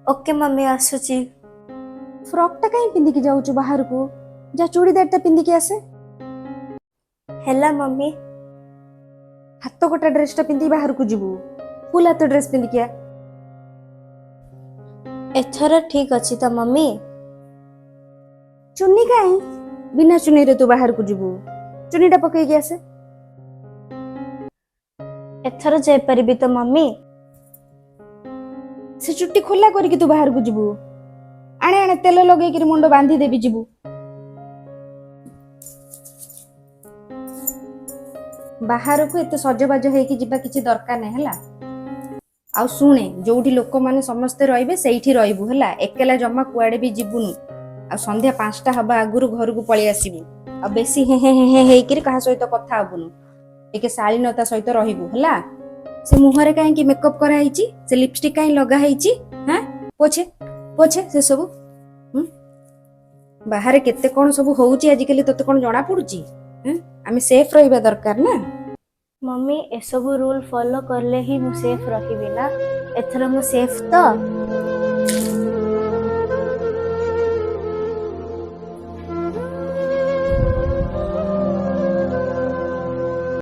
Okay mummy, ଆସୁଛି। ଫ୍ରକଟା କାହିଁ ପିନ୍ଧିକି ଯାଉଛୁ ବାହାରକୁ? ଯା, ଚୁଡ଼ିଦାରଟା ପିନ୍ଧିକି ଆସେ। ହେଲା ମମି। ହାତ କଟା ଡ୍ରେସଟା ପିନ୍ଧିକି ବାହାରକୁ ଯିବୁ? ଫୁଲ ହାତ ଡ୍ରେସ ପିନ୍ଧିକି ଆ। ଏଥର ଠିକ ଅଛି ତ ମମି? ଚୁନି କାହିଁ? ବିନା ଚୁନିରେ ତୁ ବାହାରକୁ ଯିବୁ? ଚୁନିଟା ପକେଇକି ଆସେ। ଏଥର ଯାଇପାରିବି ତ ମମି? ସେ ଚୁଟି ଖୋଲା କରିକି ତୁ ବାହାରକୁ ଯିବୁ? ଆଣେ ଆଣେ, ତେଲ ଲଗେଇକିରି ମୁଣ୍ଡ ବାନ୍ଧି ଦେବି, ଯିବୁ। ବାହାରକୁ ଏତେ ସଜବାଜ ହେଇକି ଯିବା କିଛି ଦରକାର ନାହିଁ, ହେଲା? ଆଉ ଶୁଣେ, ଯୋଉଠି ଲୋକମାନେ ସମସ୍ତେ ରହିବେ ସେଇଠି ରହିବୁ, ହେଲା? ଏକେଲା ଜମା କୁଆଡେ ବି ଯିବୁନୁ। ଆଉ ସନ୍ଧ୍ୟା 5ଟା ହବା ଆଗରୁ ଘରକୁ ପଳେଇ ଆସିବୁ। ଆଉ ବେଶୀ ହେଁ ହେଁ ହେଁ ହେଁ ହେଇକିରି କାହା ସହିତ କଥା ହବୁନୁ। ଟିକେ ଶାଳୀନତା ସହିତ ରହିବୁ, ହେଲା? ସେ ମୁହଁରେ କାହିଁକି ମେକଅପ୍ କରାହେଇଛି? ସେ ଲିପଷ୍ଟିକ୍ କାହିଁ ଲଗା ହେଇଛି? ହାଁ, ପୋଛେ ପୋଛେ ସେ ସବୁ। ହୁଁ, ବାହାରେ କେତେ କଣ ସବୁ ହଉଛି ଆଜିକାଲି, ତୋତେ କଣ ଜଣା ପଡୁଛି? ହୁଁ, ଆମେ ସେଫ୍ ରହିବା ଦରକାର ନା। ମମି, ଏସବୁ ରୁଲ ଫଲୋ କଲେ ହିଁ ମୁଁ ସେଫ୍ ରହିବି ନା? ଏଥର ମୁଁ ସେଫ୍ ତ?